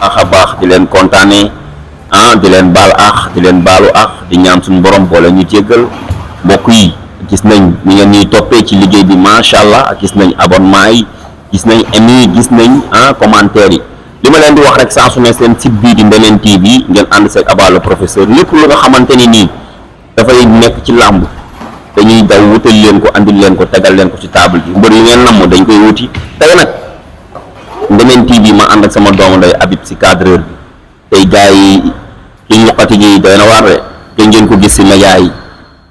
baax di leen kontaane di leen baal di leen baalu di ñaan suñu borom boole ñu jéggal mbokk yi gis nañ ni ngeen ñuy toppee ci liggéey bi macha allah gis nañ abonnement yi gis nañ aimi gis nañ commentaire yi li ma leen di wax rek saa su ne seen site bii di Ndeleen TV ngeen ànd seeg Aba le professeur lépp lu nga xamante ni nii dafay nekk ci làmb dañuy daw wutal leen ko andil leen ko tegal leen ko ci table bi mbër yi ngeen namm dañ koy wuti tey nag Ndeleen TV ma ànd ak sama doomu nday Habib si cadreur bi tey gars yi ki ñuqati gi doy na waar de te ngeen ko gis si média yi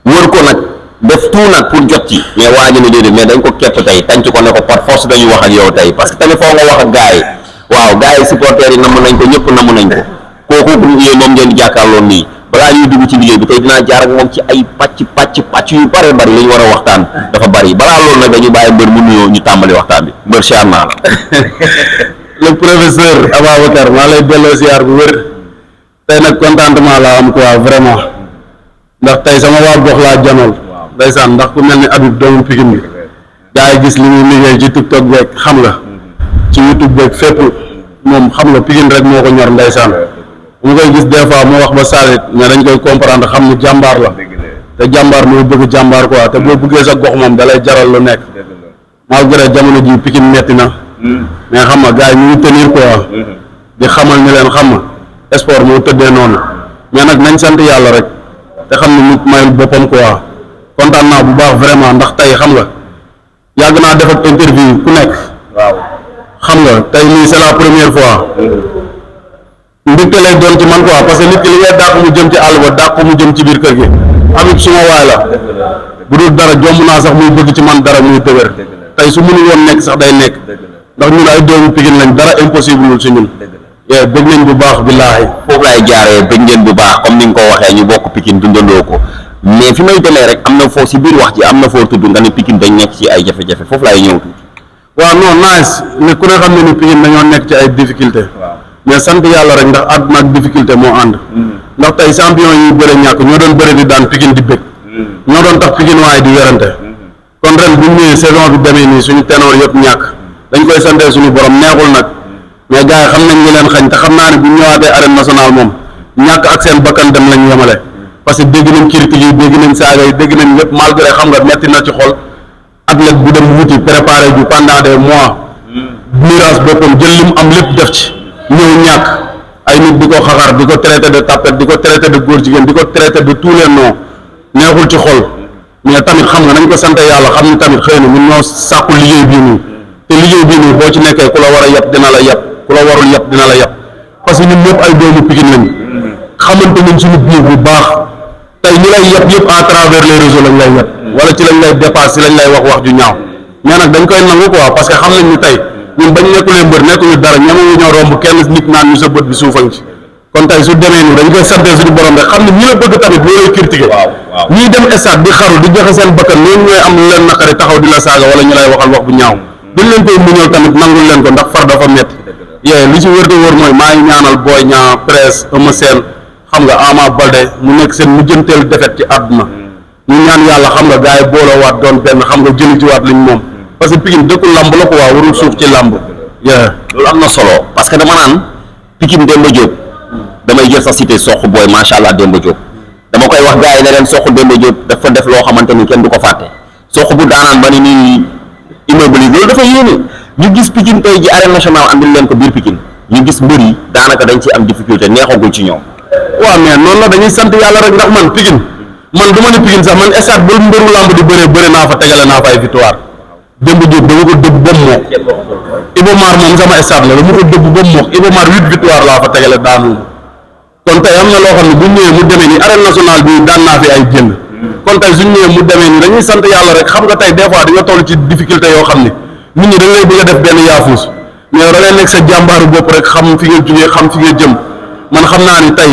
wër ko nag def tout nag pour jot ci mais waa ji ne déedéet mais dañ ko kepp tey tànc ko ne ko par force dañuy wax ak yow tey parce que tamit foo nga wax ak gars yi waaw gars yi supporters yi namm nañ ko ñëpp namm nañ ko kooku bu ñu moom ngeen di jàkkaarloo nii balaa ñuy dugg ci liggéey bi tey dinaa jaar ak moom ci ay pàcc yu bare bari la ñu war a waxtaan dafa bari balaa loolu nag dañu bàyyi mbër mu nuyoo ñu tàmbali waxtaan bi mbër siyaar naa la le professeur Ababacar maa lay delloo siyaar bu wér tey nag contentement laa am quoi vraiment ndax tey sama waa gox laa janool ndeysaan ndax ku mel ni Habib doomu Pikine bi gaa yi gis li muy liggéey ci TikTok beeg xam nga ci YouTube beeg fépp moom xam nga Pikine rek moo ko ñor ndeysaan mu koy gis des fois mu wax ba salit mais dañ koy comprendre xam ni jàmbaar la te jàmbaar mooy bëgg jàmbaar quoi te boo bëggee sa gox moom dalay jaral lu nekk malgré jamono ji Pikine metti na mais xam nga gars yi ñu ngi tenir quoi di xamal ni leen xam nga sport moo tëddee noonu mais nag nañ sant yàlla rek te xam ne nit mayul boppam quoi kontaan naa bu baax vraiment ndax tey xam nga yàgg naa def ak interview ku nekk waaw xam nga tey nii c'est la première fois mbégte lay doon ci man quoi parce que nit ki li ngay dàq mu jëm ci àll ba dàq mu jëm ci biir kër gi Habib suma waay la bu dul dara jomb naa sax muy bëgg ci man dara muy dëgër tey su mënu woon nekk sax day nekk ndax ñun ay doomu Pikine lañ dara impossible lul si ñun bëgg nañ bu baax billaahi foofu laay jaaree bëgg ngeen bu baax comme ni nga ko waxee ñu bokk Pikine dundandoo ko mais fi may demee rek am na foo si biir wax ji am na foo tudd nga ne Pikine dañ nekk ci ay jafe-jafe foofu laay ñëw tuuti waaw non nice ne ku ne xam ne ni Pikine dañoo nekk ci ay difficulté mais sant yàlla rek ndax àdduna ak difficulté moo ànd ndax tey champion yi bëre ñàkk ñoo doon bëre di daan Pikine di bëgg ñoo doon tax Pikine waaye di werante kon ren bu ñëwee saison bi demee nii suñu ténor yëpp ñàkk dañ koy santee suñu borom neexul nag mais gars yi xam nañ ñu leen xañ te xam naa ne bu ñëwaatee arène nationale moom ñàkk ak seen bakkan dem lañ yemale parce que dégg nañ critique yi dégg nañ saaga yi dégg nañ lépp malgré xam nga metti na ci xol athlète bu dem wuti préparé ju pendant des mois mirage boppam jël li mu am lépp def ci ñëw ñàkk ay nit di ko xaxar di ko traité de tapette di ko traité de góor jigéen di ko traité de tous les noms neexul ci xol mais tamit xam nga nañ ko sant yàlla xam ni tamit xëy na ñun ñoo sàkku liggéey bii nii te liggéey bii nii boo ci nekkee ku la war a yab dina la yab ku la warul yab dina la yab parce que ñun ñëpp ay doomu Pikine lañ xamante nañ suñu biir bu baax tey ñi lay yab yëpp à travers les réseaux lañ lay yab wala ci lañ lay dépasse ci lañ lay wax ju ñaaw mais nag dañ koy nangu quoi parce que xam nañ ni tey ñun bañ nekkulee mbër nekkuñu dara ñamawuñu ñoo romb kenn nit naan ñu sa bët bi suufañ ci kon tey su demee nii dañ koy sante suñu borom rek xam ne ñi la bëgg tamit ñoo lay critiquer ñii dem stade di xaru di joxe seen bakkan ñoom ñooy am lu leen naqari taxaw di la saaga wala ñu lay waxal wax bu ñaaw duñ leen koy muñal tamit nangul leen ko ndax far dafa métti li ci wër te wër mooy maa ngi ñaanal Boy Niang Presse Eumeu Sène xam nga Ama Baldé mu nekk seen mujjanteel defet ci àdduna ñu ñaan yàlla xam nga gars yi booloo waat doon benn xam nga jëli ci waat liñ moom parce que Pikine dëkku lamb la ko waa warul suuf ci lamb loolu am na solo parce que dama naan Pikine Demba Diop damay jël sa cité Sokh Boy macha allah Demba Diop dama koy wax gars yi ne leen Sokh Demba Diop dafa def loo xamante ni kenn du ko fàtte Sokh bu daanaan ba ni nii immeuble yi loolu dafa yéene ñu gis Pikine tey ji arène nationale andil leen ko biir Pikine ñu gis mbër yi daanaka dañ ci am difficulté neexagul ci ñoom waaw mais noonu la dañuy sant yàlla rek ndax man Pikine man du ma ne Pikine sax man stade ba mbëru lamb di bëre naa fa tegale naa fa ay victoire Demba Diop dama ko dëbb ba mu mook Iba Mar moom sama stade la dama ko dëbb ba mu mook Iba Mar 8 victoire laa fa tegale daanu kon tey am na loo xam ne bu ñëwee mu demee ni arène nationale bi daan naa fi ay jënd kon tey suñ ñëwee mu demee ni dañuy sant yàlla rek xam nga tey des fois di nga toll ci difficulté yoo xam ne nit ñi dañ lay bëgg a def benn yaafuus mais yow da ngay nekk sa jàmbaaru bopp rek xam fi nga jógee xam fi nga jëm man xam naa ni tey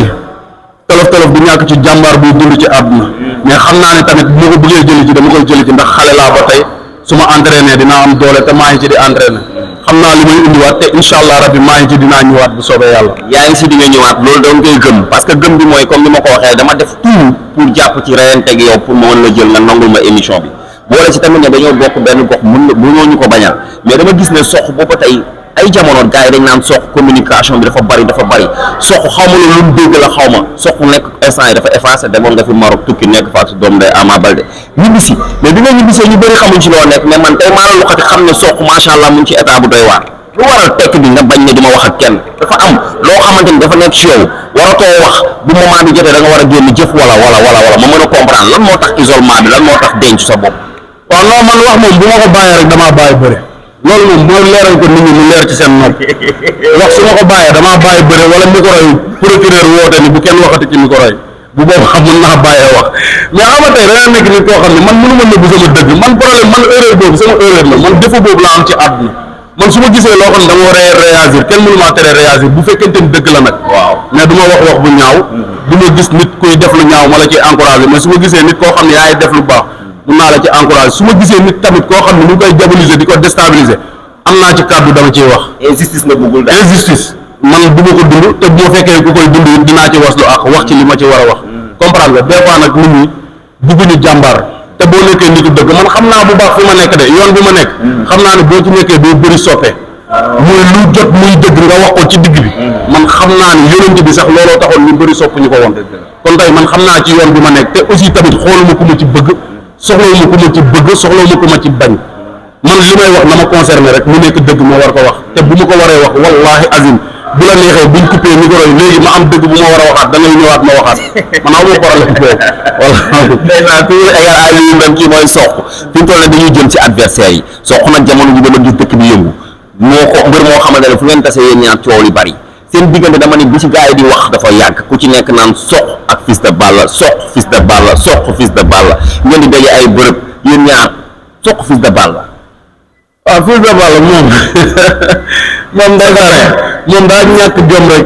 tolof du ñàkk ci jàmbaar buy dund ci àdduna mais xam naa ne tamit bu ma ko bëggee jëli ci dama koy jëli ci ndax xale laa ba tey su ma entraîné dinaa am doole te maa ngi ci di entraîné xam naa li may indiwaat te incha allah rabbi maa ngi ci dinaa ñëwaat bu soobee yàlla. yaa ngi si di nga ñëwaat loolu da nga koy gëm parce que gëm bi mooy comme ni ma ko waxee dama def tout pour jàpp ci reyanteeg yow pour ma mën la jël nga nangul ma émission bi boole ci tamit ne dañoo bokk benn gox mun na mënoo ñu ko bañal mais dama gis ne Sokh booba tey ay jamono gars yi dañ naan Sokh communication bi dafa bari Sokh xaw ma lu mu dégg la xaw ma Sokh nekk instant yi dafa effacé demoon nga fi Maroc tukki nekk fa ak sa doom day Ama Baldé ñibbisi mais bi nga ñibbisee ñu bëri xamuñ ci loo nekk mais man tey maa la luxati xam ne Sokh macha allah mu ngi ci état bu doy waar lu waral tekk bi nga bañ ne duma wax ak kenn dafa am loo xamante ni dafa nekk ci yow waratoo wax bu moment bi jotee da nga war a génn jëf wala ma mën a comprendre lan moo tax isolement bi lan moo tax denc sa bopp. waaw non man wax moom bu ma ko bàyyee rek damaa bàyyi bëre loolu moom mooy leeral ko nit ñi mu leer ci seen nopp wax su ma ko bàyyee damaa bàyyi bëre wala micro yi procureur woote ni bu kenn waxati ci micro yi bu boobu xam mën naa bàyyee wax mais xam nga tey da nga nekk nit koo xam ne man mënu ma nëbbu sama dëgg man problème man erreur boobu sama erreur la man défaut boobu laa am ci àdduna man su ma gisee loo xam ne dama war a réagir kenn mënu maa tere réagir bu fekkente ni dëgg la nag waaw mais du ma wax bu ñaaw du ma gis nit kuy def lu ñaaw ma la ciy encouragé mais su ma gisee nit koo xam ne yaay def lu baax mun naa la ci encouragé su ma gisee nit tamit koo xam ne mu ngi koy diaboliser di ko déstabiliser am naa ci kàddu dama ciy wax injustice nga bëggul daal injustice man du ma ko dund te bu ma fekkee ku koy dund it dinaa ci waslu ak wax ci li ma ci war a wax comprendre nga des fois nag nit ñi bugguñu jàmbaar te boo nekkee nitu dëgg man xam naa bu baax fi ma nekk de yoon bi ma nekk xam naa ne boo ci nekkee doo bëri soppe muy lu jot muy dëgg nga wax ko ci digg bi man xam naa ne yonent bi sax looloo taxoon ñu bëri sopp ñu ko woon kon tey man xam naa ci yoon bi ma nekk te aussi tamit xooluma ku ma ci bëgg soxlawuma ku ma ci bëgg soxlawuma ku ma ci bañ man li may wax na ma concerné rek mu nekk dëgg ma war ko wax te bu ma ko waree wax wallahi azim bu la neexee buñ coupé micro yi léegi ma am dëgg bu ma war a waxaat da ngay ñëwaat ma waxaat man aw ma problème boobu wala déjà toujours égal à lui même kii mooy Sokh fi mu toll nag dañuy jëm ci adversaire yi Sokh nag jamono ji dama gis dëkk bi yëngu moo ko mbër moo xamante ne fu ngeen tase yéen ñaar coow li bari seen diggante dama ne bi ci gars yi di wax dafa yàgg ku ci nekk naan Sokh ak Fils de Balla Sokh Fils de Balla Sokh Fils de Balla ngeen di daje ay bërëb yéen ñaar Sokh Fils de Balla. waaw Fils de Balla moom daa ñàkk jom rek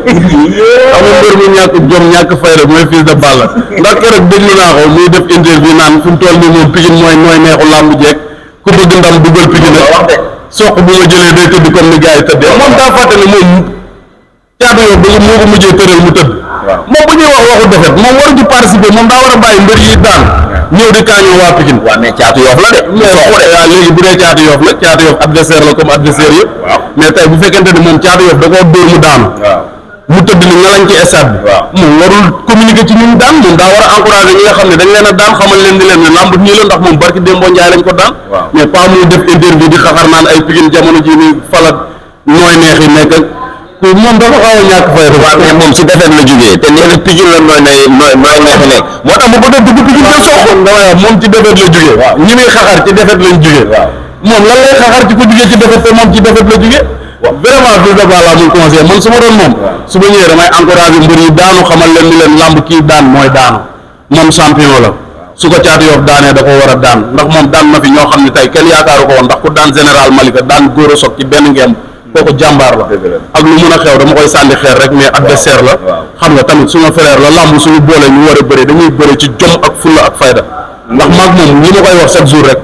amul mbër mu ñàkk jom ñàkk fayda mooy Fils de Balla ndax keroog déglu naa ko muy def interview naan fi mu toll nii moom Pikine mooy neexu làmb jeeg ku bëgg ndam dugal Pikine wax de Sokh bu ma jëlee day tëdd comme ni gars yi tëddee moom daa fàtte ne moom caatu yow ba moo ko mujjee tëral mu tëdd moom bu ñuy wax waxu defet moom waru ci participer moom daa war a bàyyi mbër yi daan ñëw di kaañoo waa Pikine waaw mais caatu yoof la de waaw léegi bu dee caatu yoof la caatu yoof adversaire la comme adversaire yëpp mais tey bu fekkente ne moom caatu yoof da koo dóor mu daanu mu tëdd ni nga lañ ci stade bi moom warul communiquer ci ñu daan moom daa war a encourager ñi nga xam ne dañ leen a daan xamal leen di leen ne lamb nii la ndax moom barki Dembo Njaay lañ ko daan mais pas muy def interview di xaxar naan ay Pikine jamono ji ni falat nooy neex yi nekk ak moom dafa xaw a ñàkk fay waaw mais moom ci defet la jógee te nee na Pikine la nooy neex nekk moo tax mu bëgg a dugg Pikine te Sokh moom ci defet la jógee ñi muy xaxar ci defet lañ jógee moom lan lay xaxar ci ko jógee ci defet te moom ci defet la jógee vraiment Fils de Balla muy conseil man su ma doon moom su ma ñëwee damay encouragé mbër yi daanu xamal leen ni leen lamb kii daan mooy daanu moom champion la su ko caatu yoof daanee da ko war a daan ndax moom daan na fi ñoo xam ne tey kenn yaakaaru ko woon ndax ku daan général Malika daan góor a soog ci benn ngeem kooku jàmbaar la ak lu mun a xew dama koy sànni xeer rek mais adversaire la xam nga tamit suma frère la lamb suñu boole ñu war a bëre dañuy bëre ci jom ak fulla ak fayda ndax maag moom li ma koy wax chaque jour rek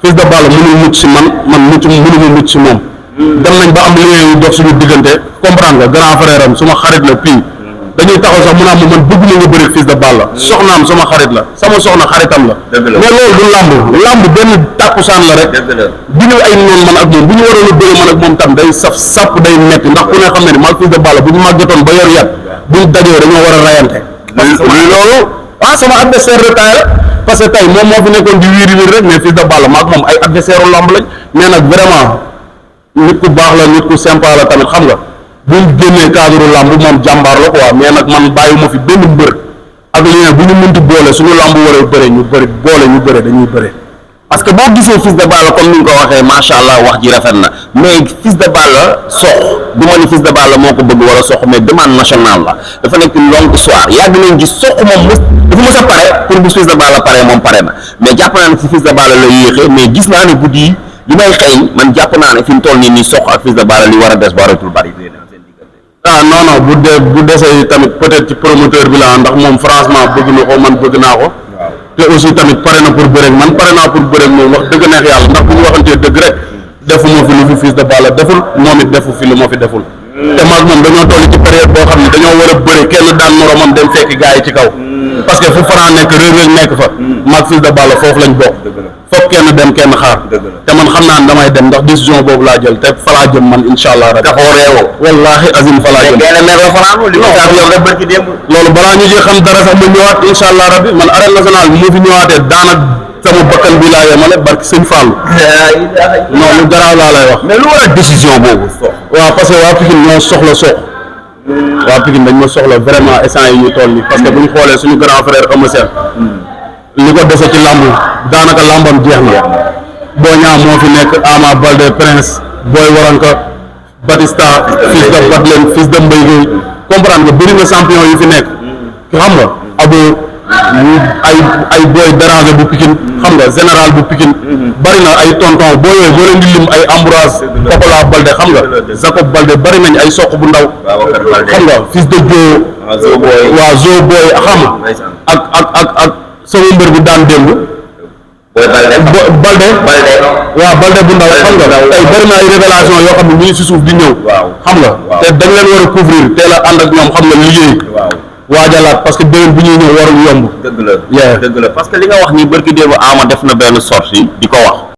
Fils de Balla mënul mucc si man mënuma mucc si moom dem nañ ba am lien yu dox suñu diggante comprendre nga grand frère am suma xarit la pii dañuy taxaw sax mu naan ma man bëgg nga bëri Fils de Balla soxnaam sama xarit la sama soxna xaritam la mais loolu du lamb benn tàkkusaan la rek bi ñu ay noonu man ak moom bu ñu waroon a bëri man ak moom tam day saf sàpp day metti ndax ku ne xam ne ni maag Fils de Balla bu ñu màggatoon ba yor yat buñ dajoo dañoo war a rayante loolu sama adversaire de taille la parce que tey moom moo fi nekkoon di wiiri wiiri rek mais Fils de Balla maag moom ay adversaire u lamb lañ mais nag vraiment nit ku baax la nit ku sympa la tamit xam nga buñ génnee cadre lamb moom jàmbaar la quoi mais nag man bàyyiwuma fi benn mbër ak lien bu ñu mënti boole suñu lamb waree bëre ñu bëre dañuy bëre parce que boo gisee Fils de Balla comme ni nga ko waxee macha allah wax ji rafet na mais Fils de Balla Sokh du ma ni Fils de Balla moo ko bëgg wala Sokh mais demande nationale la dafa nekk une longue histoire yàgg nañ gis Sokh moom dafa mës a pare pour bu Fils de Balla pare moom pare na mais jàpp naa ne si Fils de Balla la yéexee mais gis naa ne guddi yi li may xëy man jàpp naa ne fi mu toll nii Sokh ak Fils de Balla li war a des baratul bari non bu desee tamit peut-être ci promoteur bi la ndax moom franchement bëgg na ko man bëgg naa ko te aussi tamit pare na pour bëreeg man pare naa pour bëreeg moom wax dëgg neex yàlla ndax bu ñu waxantee dëgg rek defuma fi lu fi Fils de Balla deful moom it defu fi lu ma fi deful te maag moom dañoo toll ci période boo xam ne dañoo war a bëre kenn daan moromam dem fekk gars yi ci kaw parce que fu Franc nekk Reug Reug nekk fa maag Fils de Balla foofu lañ bokk foog kenn dem kenn xaar te man xam naa ne damay dem ndax décision boobu laa jël te fa laa jëm man incha allah rek dafoo réewoo wallahi azim fa laa jëm loolu balaa ñu ci xam dara sax ma ñëwaat incha allah rabbi man arène nationale bi moo fi ñëwaatee daanaka sama bakkan bi laa yemale barki sëñ Fallou non lu garaaw laa lay wax mais lu war a décision boobu waaw parce que waa Pikine ñoo soxla Sokh waa Pikine dañ ma soxla vraiment instant yi ñu toll nii parce que bu ñu xoolee suñu grand frère Eumeu Sène li ko dese ci lamb daanaka lambam jeex na Boy Niang moo fi nekk Ama Baldé Prince Boy Waranka Batista fils de Badlen fils de Mbaye Gueye comprendre nga bëri na champion yu fi nekk xam nga abo ay Boy Déranger bu Pikine xam nga général bu Pikine bari na ay tonton boo yooyu boo leen di lim ay Ambroise Pokola Baldé xam nga Jacob Baldé bari nañ ay Sokh bu ndaw xam nga fils de Dio waaw Zo Boy xam nga ak sama mbër bu daan démb Baldé waaw Baldé bu ndaw xam nga tey bari na ay révélation yoo xam ne ñu ngi si suuf di ñëw xam nga te dañ leen war a couvrir teel a ànd ak ñoom xam nga liggéey waajalaat parce que déwén bu ñuy ñëw warul yomb dëgg la parce que li nga wax ni barki démb Ama def na benn sortie di ko wax